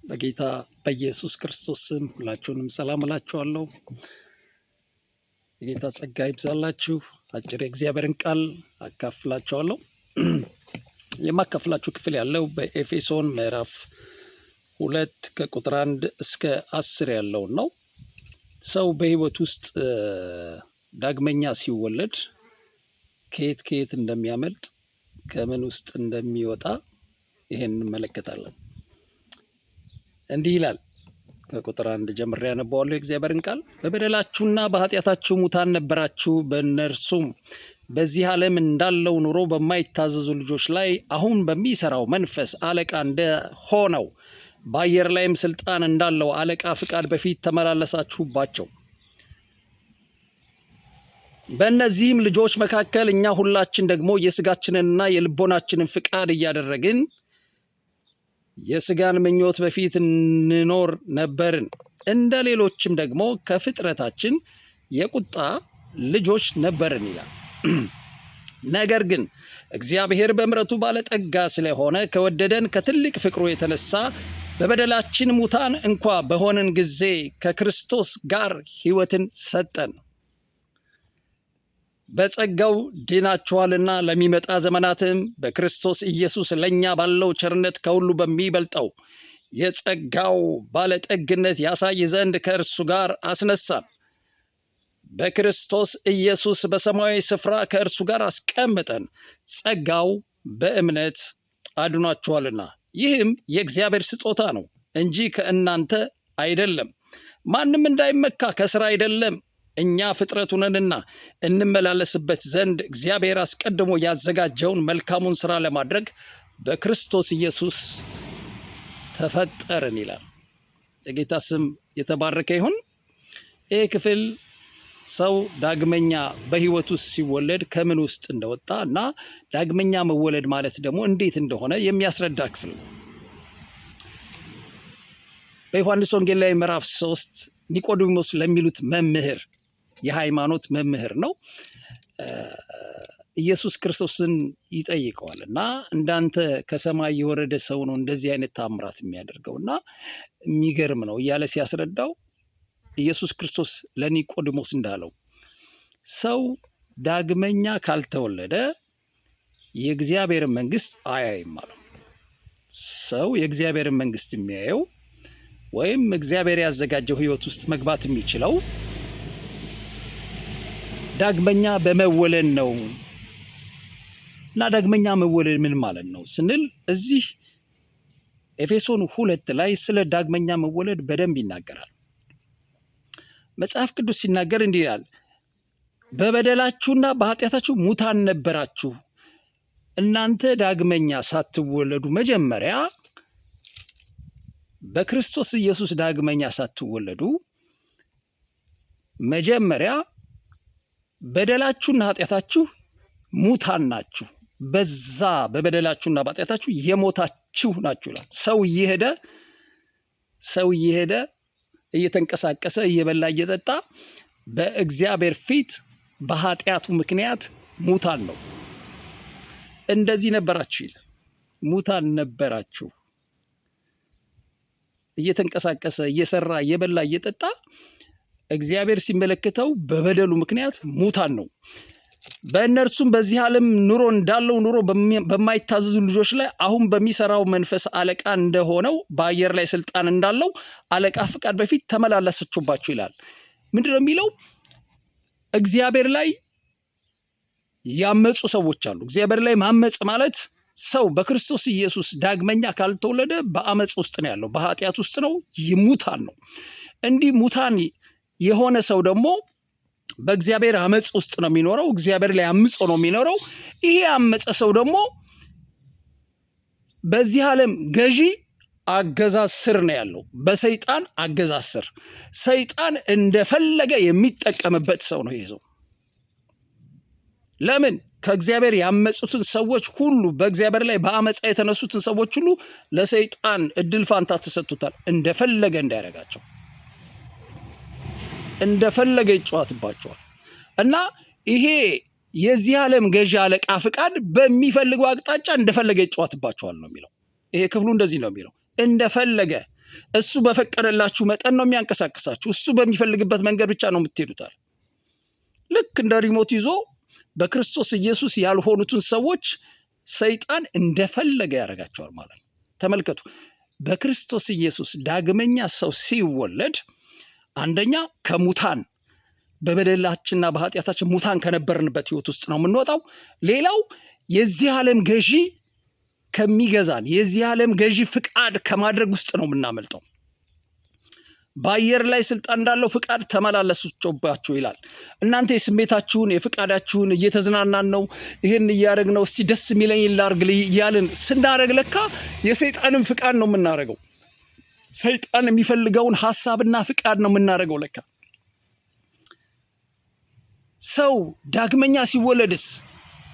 በጌታ በኢየሱስ ክርስቶስ ስም ሁላችሁንም ሰላም እላችኋለሁ። የጌታ ጸጋ ይብዛላችሁ። አጭር የእግዚአብሔርን ቃል አካፍላችኋለሁ። የማካፍላችሁ ክፍል ያለው በኤፌሶን ምዕራፍ 2 ከቁጥር 1 እስከ 10 ያለውን ነው። ሰው በሕይወት ውስጥ ዳግመኛ ሲወለድ ከየት ከየት እንደሚያመልጥ፣ ከምን ውስጥ እንደሚወጣ ይሄን እንመለከታለን። እንዲህ ይላል። ከቁጥር 1 ጀምሬ ያነባዋለሁ የእግዚአብሔርን ቃል። በበደላችሁና በኃጢአታችሁ ሙታን ነበራችሁ፣ በእነርሱም በዚህ ዓለም እንዳለው ኑሮ በማይታዘዙ ልጆች ላይ አሁን በሚሰራው መንፈስ አለቃ እንደሆነው በአየር ላይም ስልጣን እንዳለው አለቃ ፍቃድ በፊት ተመላለሳችሁባቸው። በእነዚህም ልጆች መካከል እኛ ሁላችን ደግሞ የስጋችንንና የልቦናችንን ፍቃድ እያደረግን የስጋን ምኞት በፊት እንኖር ነበርን። እንደ ሌሎችም ደግሞ ከፍጥረታችን የቁጣ ልጆች ነበርን ይላል። ነገር ግን እግዚአብሔር በምሕረቱ ባለጠጋ ስለሆነ ከወደደን ከትልቅ ፍቅሩ የተነሳ በበደላችን ሙታን እንኳ በሆንን ጊዜ ከክርስቶስ ጋር ሕይወትን ሰጠን። በጸጋው ድናችኋልና ለሚመጣ ዘመናትም በክርስቶስ ኢየሱስ ለእኛ ባለው ቸርነት ከሁሉ በሚበልጠው የጸጋው ባለጠግነት ያሳይ ዘንድ ከእርሱ ጋር አስነሳን። በክርስቶስ ኢየሱስ በሰማያዊ ስፍራ ከእርሱ ጋር አስቀምጠን፣ ጸጋው በእምነት አድኗችኋልና፣ ይህም የእግዚአብሔር ስጦታ ነው እንጂ ከእናንተ አይደለም፣ ማንም እንዳይመካ ከሥራ አይደለም። እኛ ፍጥረቱ ነንና እንመላለስበት ዘንድ እግዚአብሔር አስቀድሞ ያዘጋጀውን መልካሙን ሥራ ለማድረግ በክርስቶስ ኢየሱስ ተፈጠርን ይላል። የጌታ ስም የተባረከ ይሁን። ይህ ክፍል ሰው ዳግመኛ በሕይወት ውስጥ ሲወለድ ከምን ውስጥ እንደወጣ እና ዳግመኛ መወለድ ማለት ደግሞ እንዴት እንደሆነ የሚያስረዳ ክፍል ነው። በዮሐንስ ወንጌል ላይ ምዕራፍ 3 ኒቆዲሞስ ለሚሉት መምህር፣ የሃይማኖት መምህር ነው፣ ኢየሱስ ክርስቶስን ይጠይቀዋል እና እንዳንተ ከሰማይ የወረደ ሰው ነው እንደዚህ አይነት ታምራት የሚያደርገው እና የሚገርም ነው እያለ ሲያስረዳው፣ ኢየሱስ ክርስቶስ ለኒቆዲሞስ እንዳለው ሰው ዳግመኛ ካልተወለደ የእግዚአብሔርን መንግስት አያይም አለው። ሰው የእግዚአብሔርን መንግስት የሚያየው ወይም እግዚአብሔር ያዘጋጀው ህይወት ውስጥ መግባት የሚችለው ዳግመኛ በመወለድ ነው። እና ዳግመኛ መወለድ ምን ማለት ነው ስንል እዚህ ኤፌሶን 2 ላይ ስለ ዳግመኛ መወለድ በደንብ ይናገራል። መጽሐፍ ቅዱስ ሲናገር እንዲህ ይላል፣ በበደላችሁና በኃጢአታችሁ ሙታን ነበራችሁ። እናንተ ዳግመኛ ሳትወለዱ፣ መጀመሪያ በክርስቶስ ኢየሱስ ዳግመኛ ሳትወለዱ መጀመሪያ በደላችሁና ኃጢአታችሁ ሙታን ናችሁ። በዛ በበደላችሁና በኃጢአታችሁ የሞታችሁ ናችሁ ይላል። ሰው እየሄደ፣ እየተንቀሳቀሰ፣ እየበላ፣ እየጠጣ በእግዚአብሔር ፊት በኃጢአቱ ምክንያት ሙታን ነው። እንደዚህ ነበራችሁ ይላል። ሙታን ነበራችሁ። እየተንቀሳቀሰ፣ እየሰራ፣ እየበላ፣ እየጠጣ እግዚአብሔር ሲመለከተው በበደሉ ምክንያት ሙታን ነው። በእነርሱም በዚህ ዓለም ኑሮ እንዳለው ኑሮ በማይታዘዙ ልጆች ላይ አሁን በሚሰራው መንፈስ አለቃ እንደሆነው በአየር ላይ ስልጣን እንዳለው አለቃ ፍቃድ በፊት ተመላለሳችሁባቸው ይላል። ምንድን ነው የሚለው? እግዚአብሔር ላይ ያመፁ ሰዎች አሉ። እግዚአብሔር ላይ ማመፅ ማለት ሰው በክርስቶስ ኢየሱስ ዳግመኛ ካልተወለደ በአመፅ ውስጥ ነው ያለው፣ በኃጢአት ውስጥ ነው፣ ሙታን ነው። እንዲህ ሙታን የሆነ ሰው ደግሞ በእግዚአብሔር አመፅ ውስጥ ነው የሚኖረው። እግዚአብሔር ላይ አምጾ ነው የሚኖረው። ይሄ ያመፀ ሰው ደግሞ በዚህ ዓለም ገዢ አገዛዝ ስር ነው ያለው፣ በሰይጣን አገዛዝ ስር። ሰይጣን እንደፈለገ የሚጠቀምበት ሰው ነው ይሄ ሰው። ለምን? ከእግዚአብሔር ያመፁትን ሰዎች ሁሉ፣ በእግዚአብሔር ላይ በአመፃ የተነሱትን ሰዎች ሁሉ ለሰይጣን እድል ፋንታ ተሰጥቶታል፣ እንደፈለገ እንዲያደርጋቸው፣ እንደፈለገ ይጫወትባቸዋል። እና ይሄ የዚህ ዓለም ገዢ አለቃ ፍቃድ በሚፈልገው አቅጣጫ እንደፈለገ ይጫወትባቸዋል ነው የሚለው። ይሄ ክፍሉ እንደዚህ ነው የሚለው። እንደፈለገ እሱ በፈቀደላችሁ መጠን ነው የሚያንቀሳቅሳችሁ። እሱ በሚፈልግበት መንገድ ብቻ ነው የምትሄዱታል። ልክ እንደ remote ይዞ በክርስቶስ ኢየሱስ ያልሆኑትን ሰዎች ሰይጣን እንደፈለገ ያደርጋቸዋል ማለት ነው። ተመልከቱ፣ በክርስቶስ ኢየሱስ ዳግመኛ ሰው ሲወለድ አንደኛ ከሙታን በበደላችንና በኃጢአታችን ሙታን ከነበርንበት ሕይወት ውስጥ ነው የምንወጣው። ሌላው የዚህ ዓለም ገዢ ከሚገዛን የዚህ ዓለም ገዢ ፍቃድ ከማድረግ ውስጥ ነው የምናመልጠው። በአየር ላይ ስልጣን እንዳለው ፍቃድ ተመላለሱባቸው ይላል። እናንተ የስሜታችሁን የፍቃዳችሁን እየተዝናናን ነው፣ ይህን እያደረግ ነው፣ እስቲ ደስ የሚለኝ ላርግ እያልን ስናደርግ ለካ የሰይጣንን ፍቃድ ነው የምናደርገው። ሰይጣን የሚፈልገውን ሀሳብና ፍቃድ ነው የምናደርገው ለካ። ሰው ዳግመኛ ሲወለድስ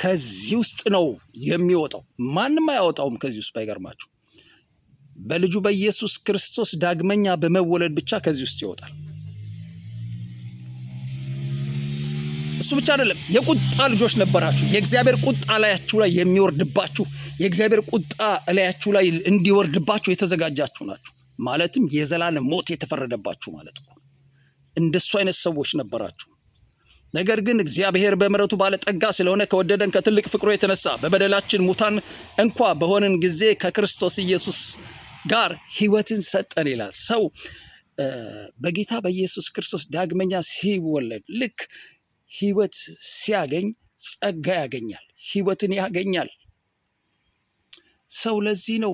ከዚህ ውስጥ ነው የሚወጣው። ማንም አያወጣውም ከዚህ ውስጥ ባይገርማችሁ። በልጁ በኢየሱስ ክርስቶስ ዳግመኛ በመወለድ ብቻ ከዚህ ውስጥ ይወጣል። እሱ ብቻ አይደለም፣ የቁጣ ልጆች ነበራችሁ። የእግዚአብሔር ቁጣ ላያችሁ ላይ የሚወርድባችሁ፣ የእግዚአብሔር ቁጣ እላያችሁ ላይ እንዲወርድባችሁ የተዘጋጃችሁ ናችሁ። ማለትም የዘላለም ሞት የተፈረደባችሁ ማለት እኮ እንደሱ አይነት ሰዎች ነበራችሁ። ነገር ግን እግዚአብሔር በምሕረቱ ባለጠጋ ስለሆነ ከወደደን ከትልቅ ፍቅሩ የተነሳ በበደላችን ሙታን እንኳ በሆንን ጊዜ ከክርስቶስ ኢየሱስ ጋር ሕይወትን ሰጠን ይላል። ሰው በጌታ በኢየሱስ ክርስቶስ ዳግመኛ ሲወለድ ልክ ሕይወት ሲያገኝ ጸጋ ያገኛል፣ ሕይወትን ያገኛል። ሰው ለዚህ ነው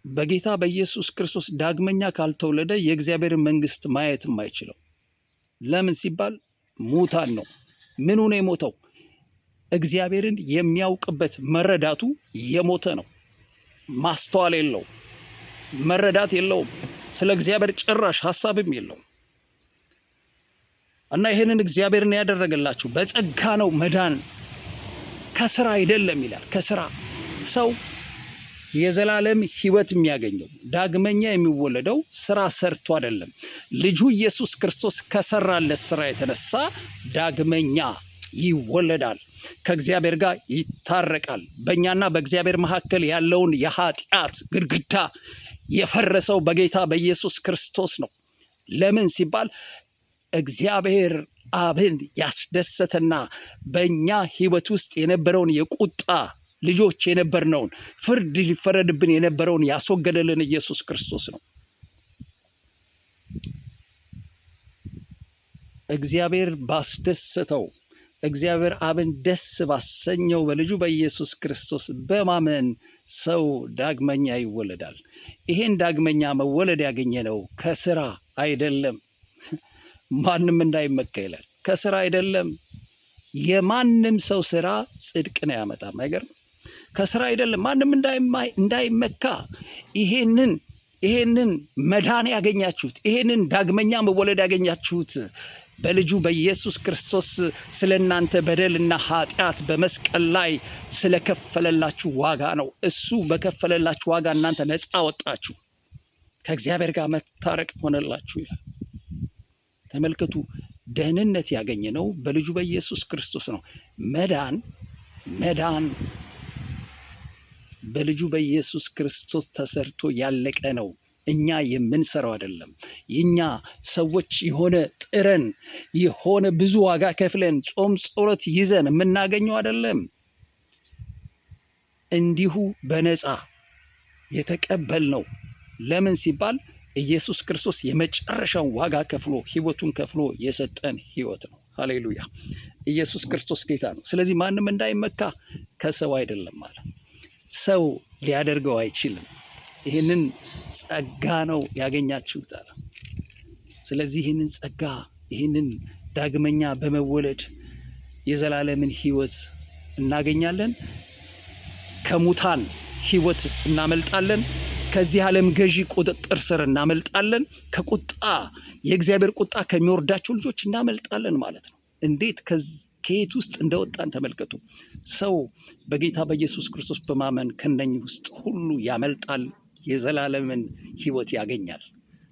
በጌታ በኢየሱስ ክርስቶስ ዳግመኛ ካልተወለደ የእግዚአብሔርን መንግሥት ማየት የማይችለው። ለምን ሲባል ሙታን ነው። ምኑ ነው የሞተው? እግዚአብሔርን የሚያውቅበት መረዳቱ የሞተ ነው። ማስተዋል የለውም፣ መረዳት የለውም፣ ስለ እግዚአብሔር ጭራሽ ሀሳብም የለውም። እና ይህንን እግዚአብሔርን ያደረገላችሁ በጸጋ ነው መዳን፣ ከስራ አይደለም ይላል። ከስራ ሰው የዘላለም ሕይወት የሚያገኘው ዳግመኛ የሚወለደው ስራ ሰርቶ አይደለም። ልጁ ኢየሱስ ክርስቶስ ከሰራለት ስራ የተነሳ ዳግመኛ ይወለዳል፣ ከእግዚአብሔር ጋር ይታረቃል። በእኛና በእግዚአብሔር መካከል ያለውን የኃጢአት ግድግዳ የፈረሰው በጌታ በኢየሱስ ክርስቶስ ነው። ለምን ሲባል እግዚአብሔር አብን ያስደሰተና በእኛ ሕይወት ውስጥ የነበረውን የቁጣ ልጆች የነበርነውን ፍርድ ሊፈረድብን የነበረውን ያስወገደልን ኢየሱስ ክርስቶስ ነው። እግዚአብሔር ባስደሰተው እግዚአብሔር አብን ደስ ባሰኘው በልጁ በኢየሱስ ክርስቶስ በማመን ሰው ዳግመኛ ይወለዳል። ይሄን ዳግመኛ መወለድ ያገኘነው ከስራ አይደለም። ማንም እንዳይመካ ይላል። ከስራ አይደለም። የማንም ሰው ስራ ጽድቅን አያመጣም። አይገርም? ከስራ አይደለም፣ ማንም እንዳይመካ። ይሄንን መዳን ያገኛችሁት፣ ይሄንን ዳግመኛ መወለድ ያገኛችሁት በልጁ በኢየሱስ ክርስቶስ ስለ እናንተ በደልና ኃጢአት በመስቀል ላይ ስለከፈለላችሁ ዋጋ ነው። እሱ በከፈለላችሁ ዋጋ እናንተ ነፃ ወጣችሁ፣ ከእግዚአብሔር ጋር መታረቅ ሆነላችሁ ይላል። ተመልከቱ፣ ደህንነት ያገኘነው በልጁ በኢየሱስ ክርስቶስ ነው። መዳን በልጁ በኢየሱስ ክርስቶስ ተሰርቶ ያለቀ ነው። እኛ የምንሰራው አይደለም። የኛ ሰዎች የሆነ ጥረን የሆነ ብዙ ዋጋ ከፍለን ጾም ጸሎት ይዘን የምናገኘው አይደለም። እንዲሁ በነፃ የተቀበልነው። ለምን ሲባል ኢየሱስ ክርስቶስ የመጨረሻውን ዋጋ ከፍሎ ሕይወቱን ከፍሎ የሰጠን ሕይወት ነው። ሃሌሉያ! ኢየሱስ ክርስቶስ ጌታ ነው። ስለዚህ ማንም እንዳይመካ ከሰው አይደለም አለ። ሰው ሊያደርገው አይችልም። ይህንን ጸጋ ነው ያገኛችሁት አለ። ስለዚህ ይህንን ጸጋ፣ ይህንን ዳግመኛ በመወለድ የዘላለምን ሕይወት እናገኛለን። ከሙታን ሕይወት እናመልጣለን። ከዚህ ዓለም ገዢ ቁጥጥር ስር እናመልጣለን። ከቁጣ፣ የእግዚአብሔር ቁጣ ከሚወርዳቸው ልጆች እናመልጣለን ማለት ነው። እንዴት ከየት ውስጥ እንደወጣን ተመልከቱ። ሰው በጌታ በኢየሱስ ክርስቶስ በማመን ከነኚህ ውስጥ ሁሉ ያመልጣል፣ የዘላለምን ሕይወት ያገኛል።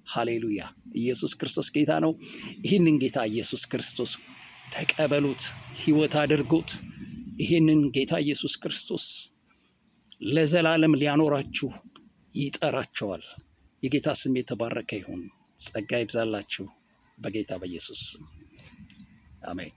ሃሌሉያ! ኢየሱስ ክርስቶስ ጌታ ነው። ይህንን ጌታ ኢየሱስ ክርስቶስ ተቀበሉት፣ ሕይወት አድርጉት። ይህንን ጌታ ኢየሱስ ክርስቶስ ለዘላለም ሊያኖራችሁ ይጠራቸዋል። የጌታ ስም የተባረከ ይሁን። ጸጋ ይብዛላችሁ በጌታ በኢየሱስ ስም አሜን።